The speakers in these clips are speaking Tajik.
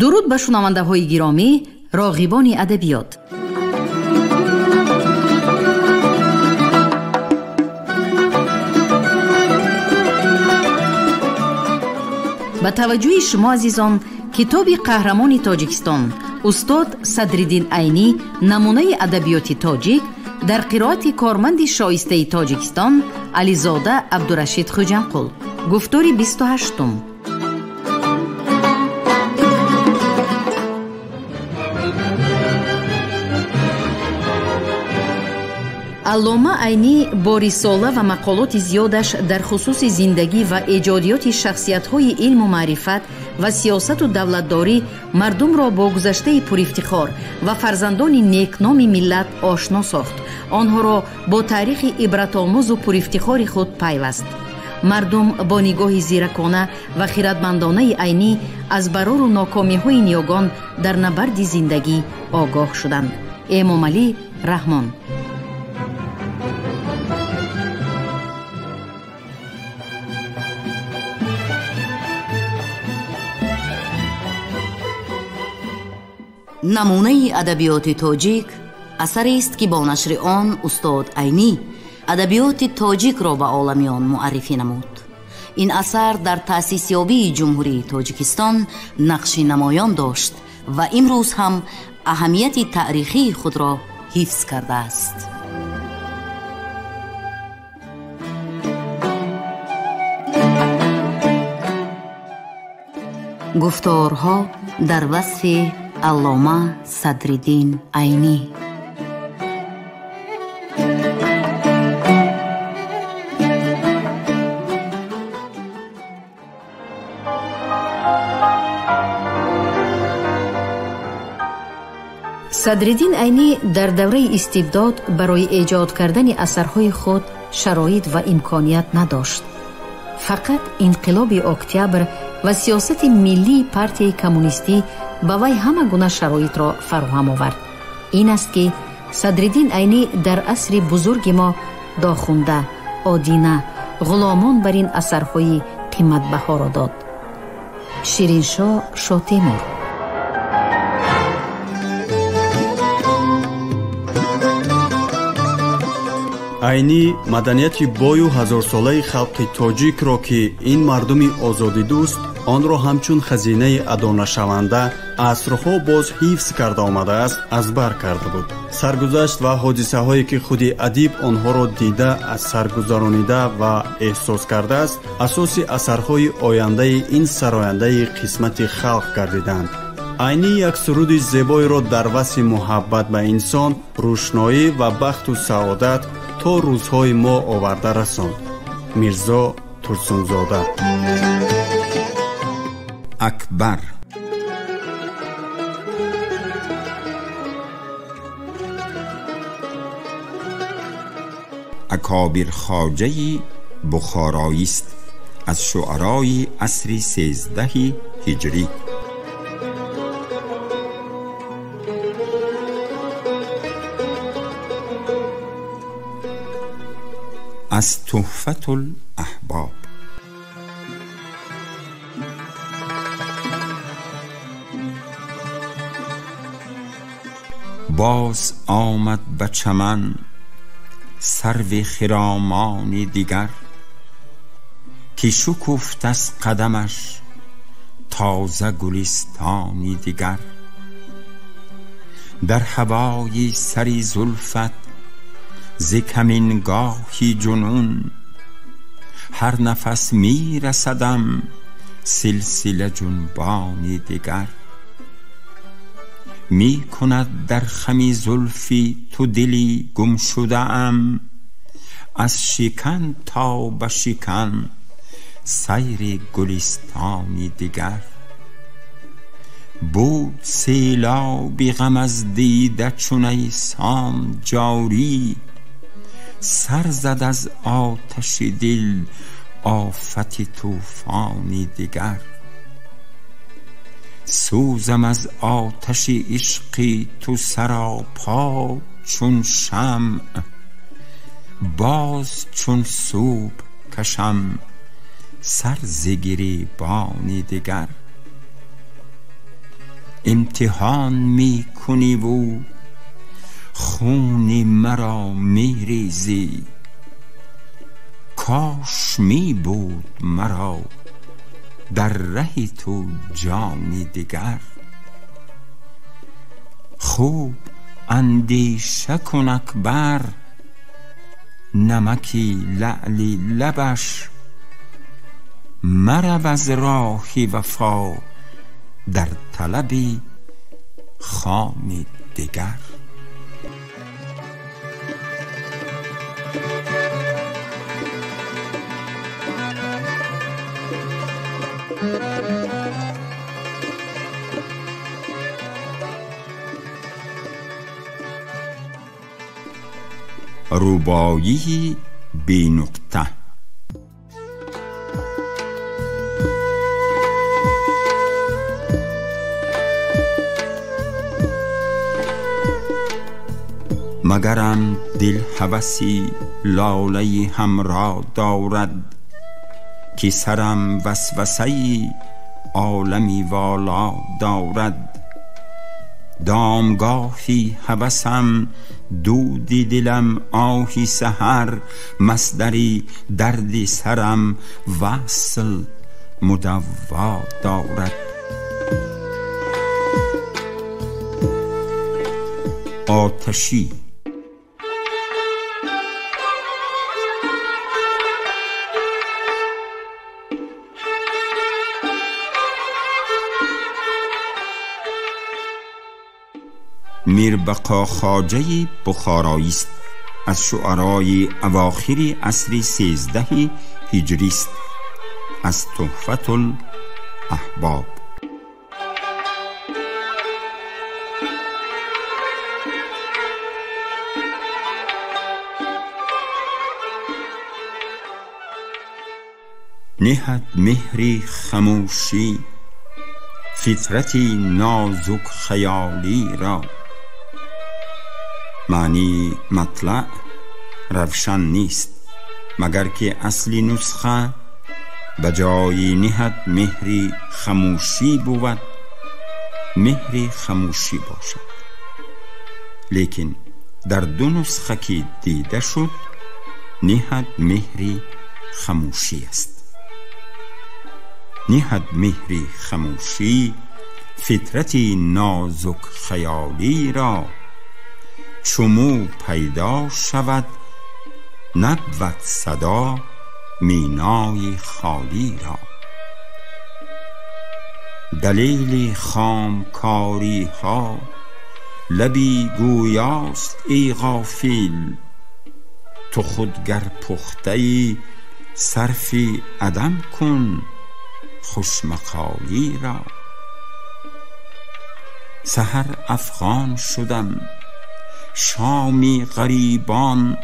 Дуруд ба шунавандаҳои гиромӣ, роғибони адабиёт. Ба таваҷҷӯҳи шумо азизон, китоби қаҳрамони Тоҷикистон устод Садриддин Айнӣ намунаи адабиёти тоҷик дар қироати корманди шоистаи Тоҷикистон Ализода Абдурашид Хуҷанқул. Гуфтори 28-ум. Аллома Айнӣ бо рисола ва мақолоти зиёдаш дар хусуси зиндагӣ ва эҷодиёти шахсиятҳои илму маърифат ва сиёсату давлатдорӣ мардумро бо гузаштаи пурифтихор ва фарзандони некноми миллат ошно сохт, онҳоро бо таърихи ибратомӯзу пурифтихори худ пайваст. Мардум бо нигоҳи зиракона ва хиратмандонаи Айнӣ аз барору нокомиҳои ниёгон дар набарди зиндагӣ огоҳ шуданд. Эмомалӣ Раҳмон. Намунаи адабиёти тоҷик асарест, ки бо нашри он устод Айнӣ адабиёти тоҷикро ба оламиён муаррифӣ намуд. Ин асар дар таъсисёбии Ҷумҳурии Тоҷикистон нақши намоён дошт ва имрӯз ҳам аҳамияти таърихии худро ҳифз кардааст. Гуфторҳо дар васфи Аллома Садриддин Айнӣ. Садриддин Айнӣ дар давраи истибдод барои эҷод кардани асарҳои худ шароит ва имконият надошт. Фақат инқилоби октябр ва сиёсати миллии партияи коммунистӣ ба вай ҳама гуна шароитро фароҳам овард. Ин аст, ки Садриддин Айнӣ дар асри бузурги мо Дохунда, Одина, Ғуломон бар ин асарҳои қиматбаҳоро дод. Шириншоҳ Шотемур. Айнӣ маданияти бою ҳазорсолаи халқи тоҷикро, ки ин мардуми озодидӯст онро ҳамчун хазинаи адонашаванда асрҳо боз ҳифз карда омадааст, аз бар карда буд. Саргузашт ва ҳодисаҳое, ки худи адиб онҳоро дида, аз саргузаронида ва эҳсос кардааст, асоси асарҳои ояндаи ин сарояндаи қисмати халқ гардиданд. Айнӣ як суруди зебоеро дар васфи муҳаббат ба инсон, рӯшноӣ ва бахту саодат то рӯзҳои мо оварда расонд. Мирзо Турсунзода. Акбар. Акобир хоҷаи бухороист, аз шуарои асри 13 ҳиҷрӣ. Аз Туҳфатул аҳбоб. Боз омад ба чаман сарви хиромони дигар, ки шукуфт аз қадамаш тоза гулистони дигар. Дар ҳавои сари зулфат зи камингоҳи ҷунун, ҳар нафас мерасадам силсила ҷунбони дигар. Мекунад дар хами зулфи ту дили гум шудаам, аз шикан то ба шикан сайри гулистони дигар. Буд селоби ғам аз дида чун айсом ҷорӣ, сар зад аз оташи дил офати тӯфони дигар. Сӯзам аз оташи ишқи ту саропо чун шамъ, боз чун субҳ кашам сар зи гиребони дигар. امتحان می کنی و خون مرا می ریزی. کاش می بود مرا در ره تو جانی دگر. خوب اندیشه کن اکبر، نمکی لعلی لبش، مرو از راه وفا در طلب خام دگر. رباعی بی نقطه. مگرم دل هوسی لاله همرا دارد، که سرم وسوسه عالمی والا دارد. دامگاهی هوسم دودی دلم آهی سحر، مصدری دردی سرم وصل مدوا دارد. آتشی میربقا خواجه بخارایی است، از شعرای اواخر عصر 13 هجری است، از تحفة الاحباب. نهد مهری خموشی فطرتی نازک خیالی را. معنی مطلع روشن نیست، مگر که اصلی نسخه به جای نهد مهری خموشی بود، مهری خموشی باشد. لیکن در دو نسخه که دیده شد نهد مهری خموشی است. نهد مهری خموشی فطرتی نازک خیالی را، چو مو پیدا شود نبود صدا مینای خالی را. دلیل خامکاری ها لبی گویاست ای غافل، تو خود گر پخته ای صرف عدم کن خوش مقالی را. سحر افغان شدم شامی غریبان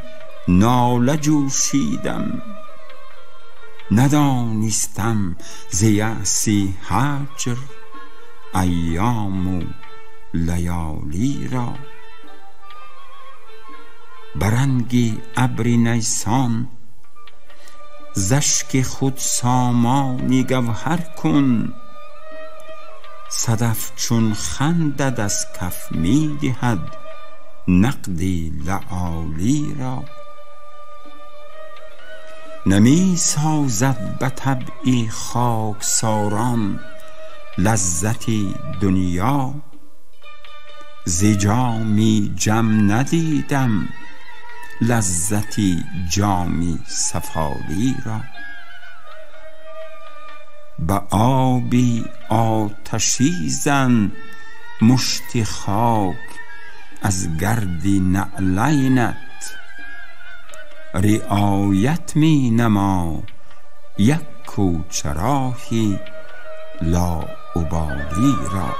ناله جوشیدم، ندانستم ز یأس هجر ایام و لیالی را. برنگ ابر نیسان زشک خود سامانی گوهر کن، صدف چون خندد از کف می دهد نقد لعالی را. نمی سازد به طبع خاکساران لذت دنیا، ز جامی جم ندیدم لذت جامی سفالی را. به آبی آتشی زن مشت خاک از گرد نعلینت، رعایت می نما یک کوچه راهی لاابالی را.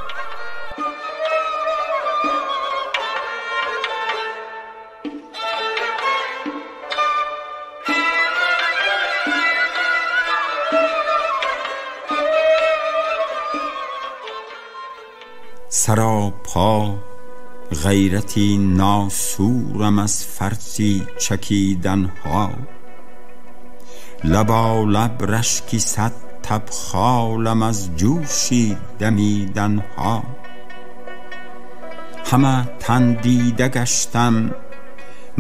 سراپا غیرتی ناسورم از فرطی چکیدنها، لبالب رشکی صد تبخالم از جوشی دمیدنها. ҳама тан дида гаштам,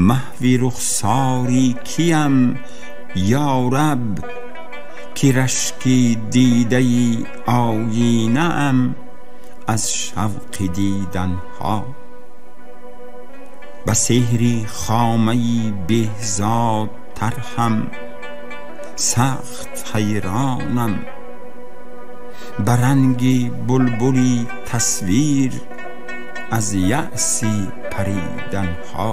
маҳви рухсори киям, ё раб, ки рашки дидаи оинаам аз шавқи диданҳо. Ба сеҳри хомаи беҳзод тарҳам сахт ҳайронам, ба ранги булбули тасвир аз яъси париданҳо.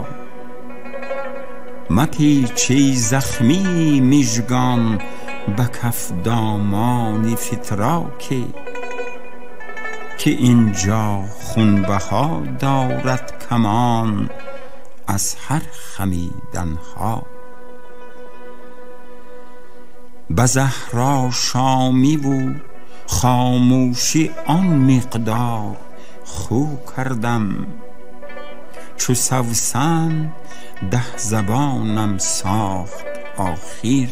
Мапечи захмии мижгон ба каф домони фитроке, ки инҷо хунбаҳо дорад камон аз ҳар хамиданҳо. Ба заҳрошомиву хомӯшӣ он миқдор хӯ кардам, чу савсан даҳ забонам сохт охир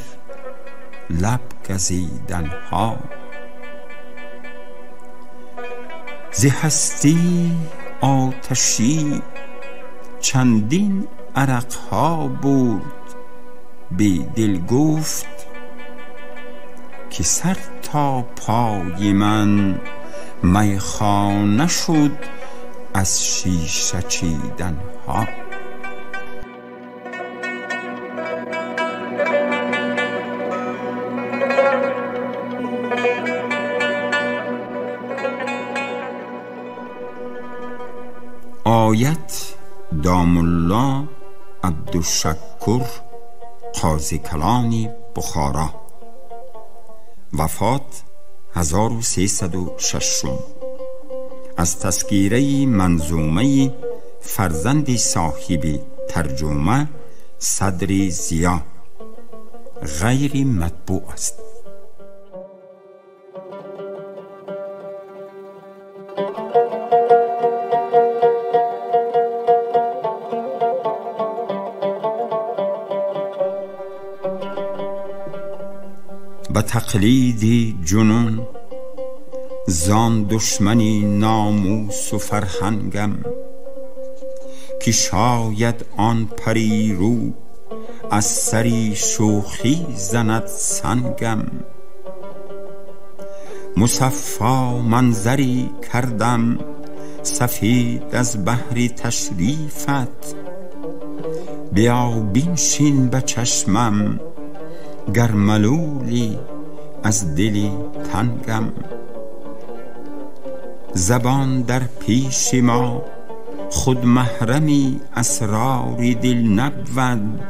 лаб газиданҳо. Зи ҳастӣ оташӣ чандин арақҳо бурд, бедил гуфт ки сар то пои ман майхона шуд аз шиша чиданҳо. آیت داملا عبدالشکور قاضی کلانی بخارا، وفات 1306. از تذکیره منظومه فرزند صاحب ترجمه صدر ضیا، غیر مطبوع است. به تقلید جنون زان دشمنی ناموس و فرهنگم، که شاید آن پری رو از سری شوخی زند سنگم. مصفا منظری کردم سفید از بحر تشریفت، بیا بنشین به چشمم گر ملولی از دلی تنگم. زبان در پیش ما خود محرمی اسرار دل نبود،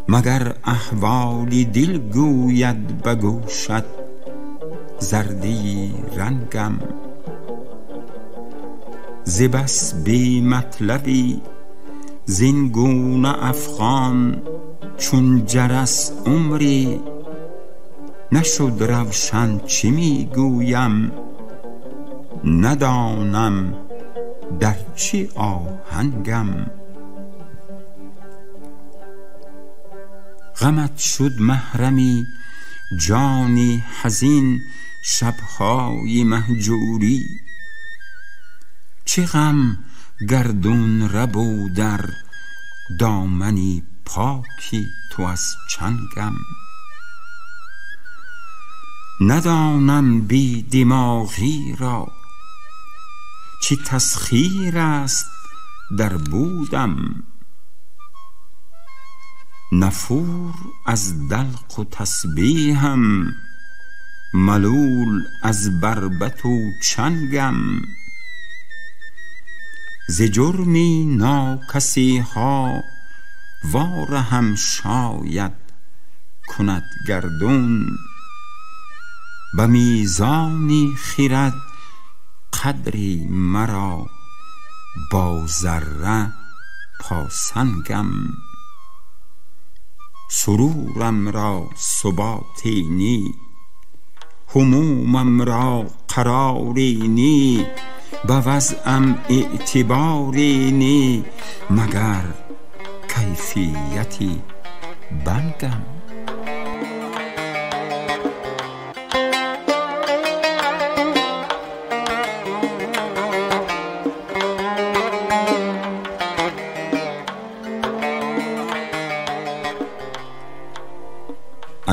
مگر احوال دل گوید به گوشت زردی رنگم. ز بس بی مطلبی زین گونه افغان چون جرس عمری، نشد روشن چی می گویم ندانم در چی آهنگم. غمت شد محرمی جانی حزین شبهای مهجوری، چه غم گردون ربو در دامنی پاکی تو از چنگم. ندانم بی دماغی را چه تسخیر است در بودم، نفور از دلق و تسبیحم ملول از بربط و چنگم. ز جرمی ناکسی ها وارهم شاید کند گردون، به میزانی خیرد قدری مرا با ذره پاسنگم. سرورم را ثباتی نی، همومم را قراری نی، به وضعم اعتباری نی، مگر کیفیتی بنگم.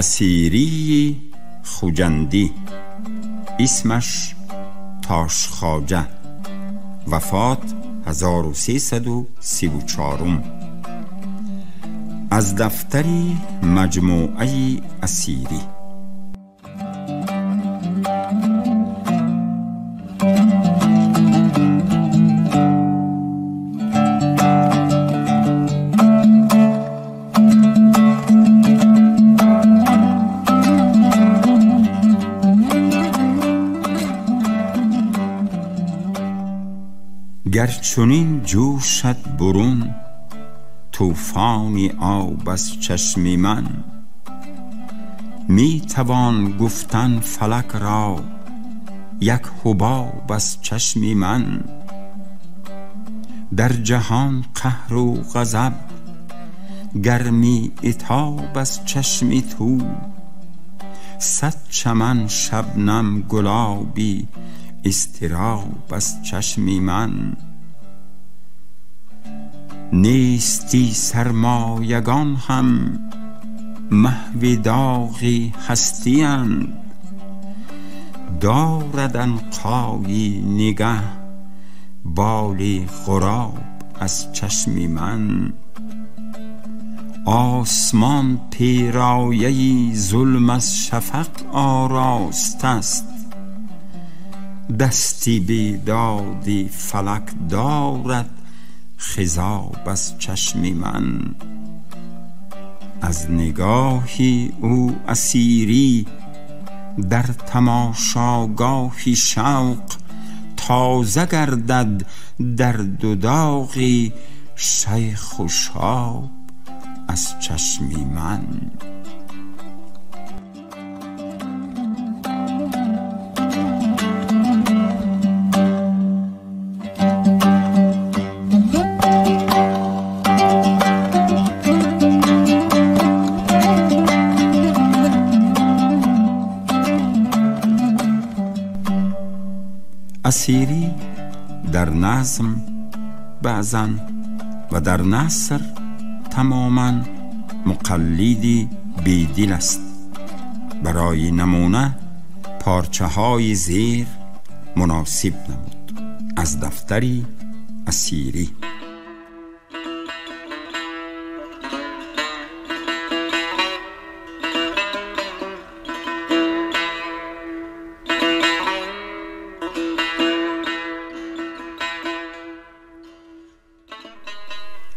Асирии Хуҷандӣ, исмаш Тошхоҷа, вафот 1334. Аз дафтари маҷмӯаи Асирӣ. Гар чунин ҷӯшад бурун тӯфони об аз чашми ман, می توان گفتن فلک را یک حباب از چشم من. در جهان قهر و غضب گرمی عتاب از چشم تو، صد چمن شبنم گلابی اضطراب از چشم من. نیستی سرمایگان هم محو داغ هستی‌اند، دارد عنقایی نگه بال غراب از چشم من. آسمان پیرایه‌ای ظلم از شفق آراسته است، دستی بیدادی فلک دارد خضاب از چشم من. از نگاهی او اسیری در تماشاگاهی شوق، تازه گردد درد و داغی شیخ و شاب از چشم من. اسیری در نظم بعضا و در نثر تماما مقلدی بیدل است. برای نمونه پارچه های زیر مناسب نمود. از دفتری اسیری.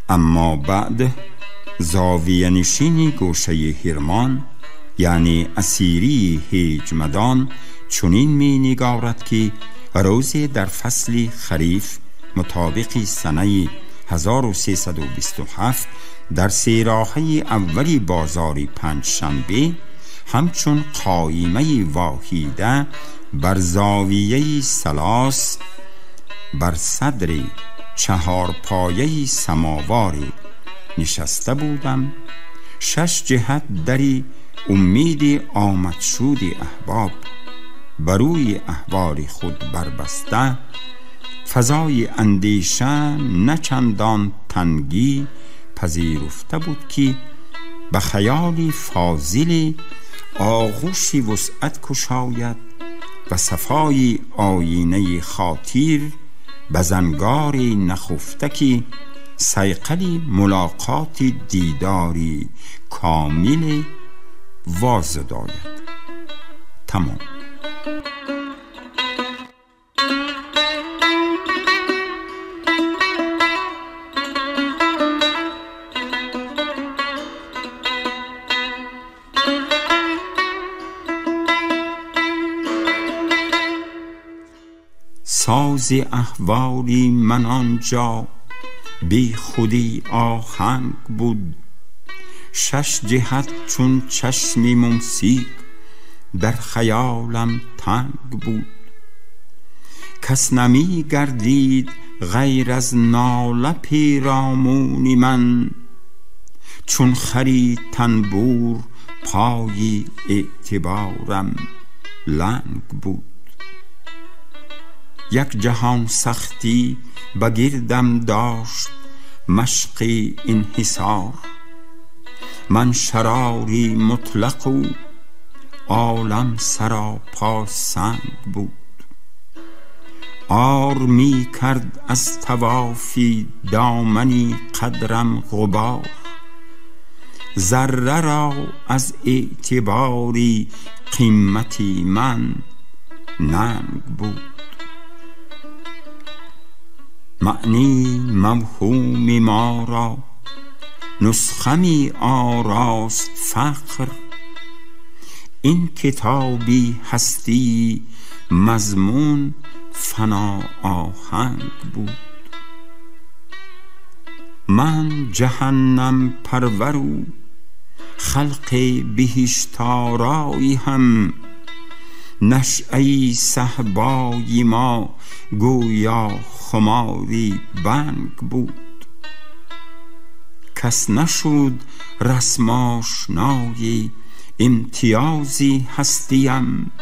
اما بعد زاویه نشینی گوشه هرمان، یعنی اسیری هیجمدان، چنین می نگارد که روزی در فصل خریف مطابق سنه 1327 در سیراحه اولی بازار پنجشنبه همچون قایمه واحیده بر زاویه سلاس بر صدر چهار پایه سماواری نشسته بودم. شش جهت دری امید آمد شود احباب بروی احوال خود بربسته، فضای اندیشه نه چندان تنگی پذیرفته بود که به خیال فاضل آغوش وسعت کشاید و صفای آینه خاطر به زنگار نخفته که صیقل ملاقات دیداری کامل وازداید. تمام. ساز احوالی من آنجا بی خودی آهنگ بود، شش جهت چون چشمی ممسیک در خیالم تنگ بود. کس نمی گردید غیر از ناله پیرامون من، چون خری تنبور پای اعتبارم لنگ بود. یک جهان سختی بگردم داشت مشق انحصار، من شراری مطلق و عالم سراپا سنگ بود. عار می کرد از طوافی دامنی قدرم غبار، ذره را از اعتباری قیمتی من ننگ بود. معنی موهوم ما را نسخه می آراست فقر، این کتابی هستی مضمون فنا آهنگ بود. من جهنم پرور و خلق بهشت آرایی هم، نشأه صهبای ما گویا خماری بنگ بود. کس نشد رسم آشنای امتیازی هستیم،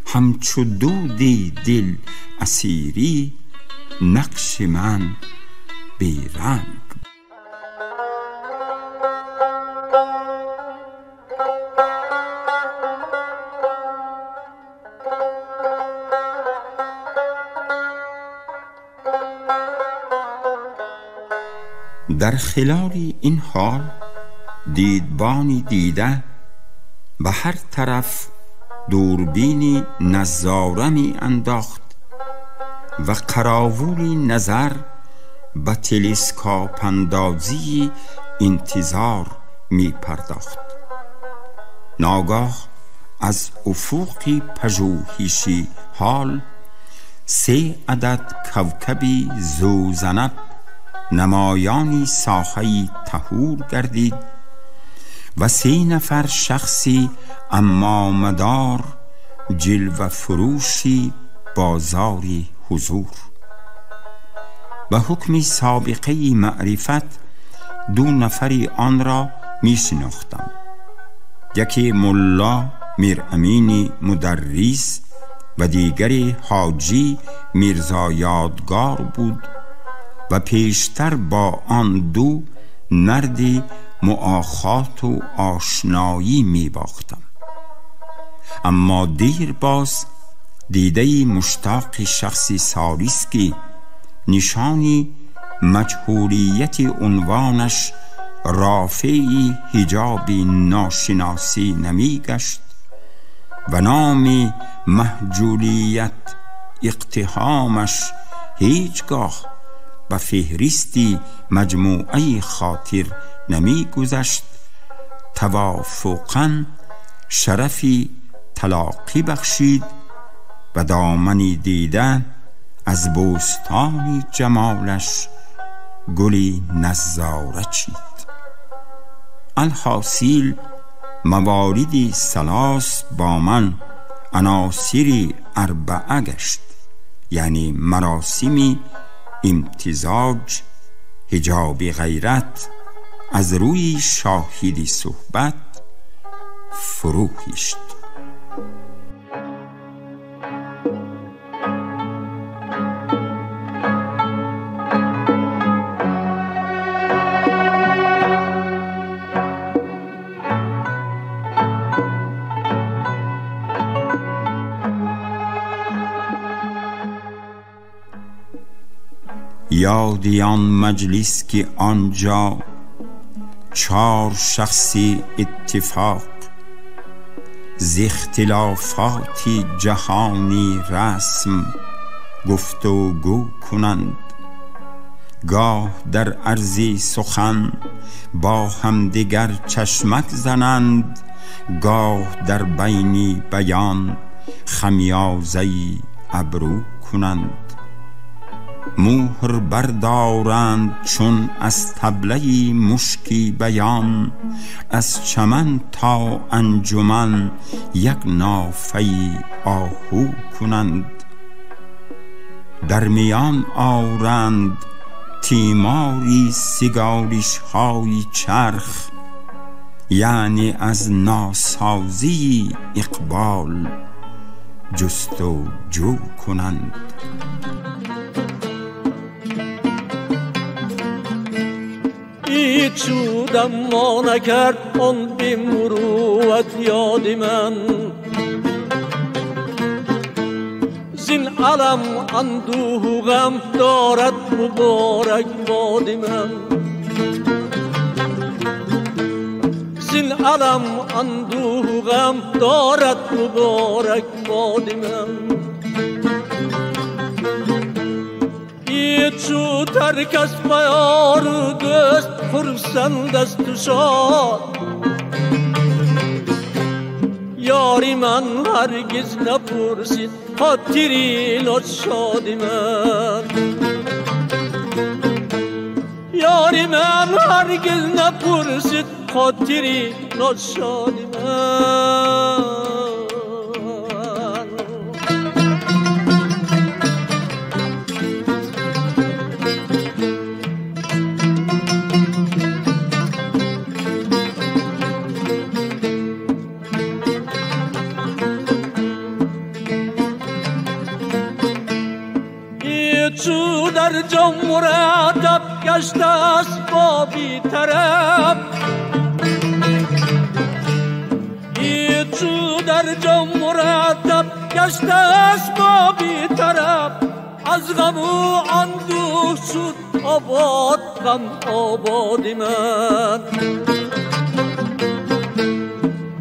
همچو دودی دل اسیری نقش من بیرنگ. در خلال این حال دیدبانی دیده به هر طرف دوربینی نظاره می انداخت و قراولی نظر به تلسکاپ اندازی انتظار می پرداخت. ناگاه از افق پژوهشی حال 3 عدد کوکبی زوزنب نمایانی ساحه طهور گردید و 3 نفر شخصی امامدار جلوه فروشی بازاری حضور. به حکم سابقه معرفت 2 نفری آن را می شناختم، یکی ملا میر امین مدرس و دیگری حاجی میرزا یادگار بود و پیشتر با آن 2 نردی مؤاخات و آشنایی می باختم. اما دیر باز دیده مشتاق شخصی ثالث که نشانی مجهولیت عنوانش رافعی حجاب ناشناسی نمی گشت و نام محجولیت اقتحامش هیچگاه به فهرستی مجموعه خاطر نمی گذشت، توافقا شرفی تلاقی بخشید و دامنی دیده از بوستان جمالش گلی نظاره چید. الحاصل مواردی ثلاث با من عناصر اربعه گشت، یعنی مراسم امتزاج، حجاب غیرت از روی شاهدی صحبت فرو هیشت. یادی آن مجلس که آنجا 4 شخصی اتفاق ز اختلافات جهانی رسم گفت و گو کنند، گاه در عرض سخن با همدیگر چشمک زنند، گاه در بین بیان خمیازه ابرو کنند. مهر بردارند چون از طبله مشکی بیان، از چمن تا انجمن یک نافه آهو کنند. در میان آرند تیماری سیگاریش های چرخ، یعنی از ناسازی اقبال جست و جو کنند. عید شد اما نکرد آن بی مروت یاد من. زین علم اندوه و غم دارد مبارک باد من. زین علم اندوه و غم دارد مبارک باد من. عید شد هر کس با یار و دوست خرسند است و شاد. یاری من هرگز نپرسید خاطری ناشاد من. یاری من هرگز نپرسید خاطری ناشاد من. چو در جام مرتب گشته است با بی طرف. چو در جام مرتب گشته است با بی طرف. از غم و اندوه شد آباد غم آباد من.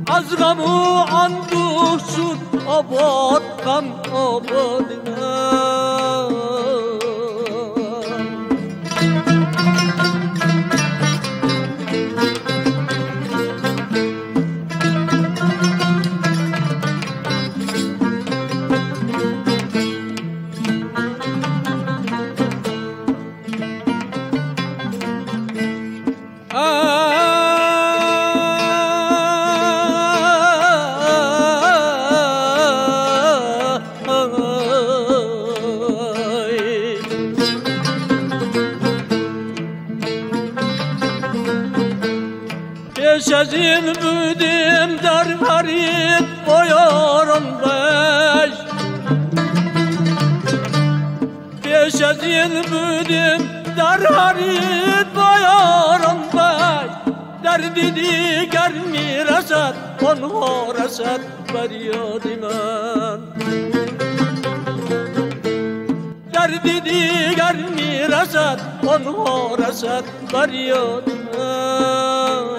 از غم و اندوه شد آباد غم آباد من. پیش از این بودیم در حرید با یاران بش. پیش از این بودیم در حرید با یاران بش. درد دیگر میرسد آنها رسد بر یاد من. درد دیگر میرسد آنها رسد بر یاد من.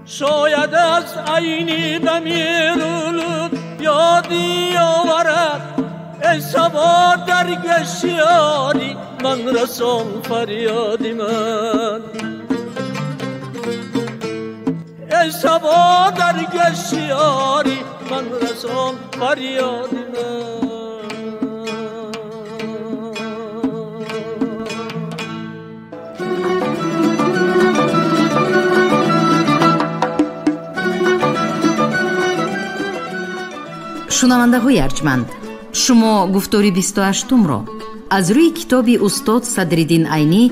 شاید از عینی بمیرولود یادی آورد. ای صبا در گشیاری من رسان فریادی من. ای صبا در گشیاری من رسان فریادی من. Шунавандаҳои арҷманд, шумо гуфтори 28-умро аз рӯи китоби устод Садриддин Айнӣ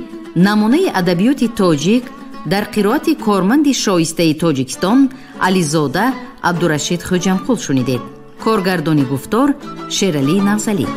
намунаи адабиёти тоҷик дар қироати корманди шоистаи Тоҷикистон Ализода Абдурашид Хӯҷамқул шунидед. Коргардони гуфтор Шералӣ Навзалӣ.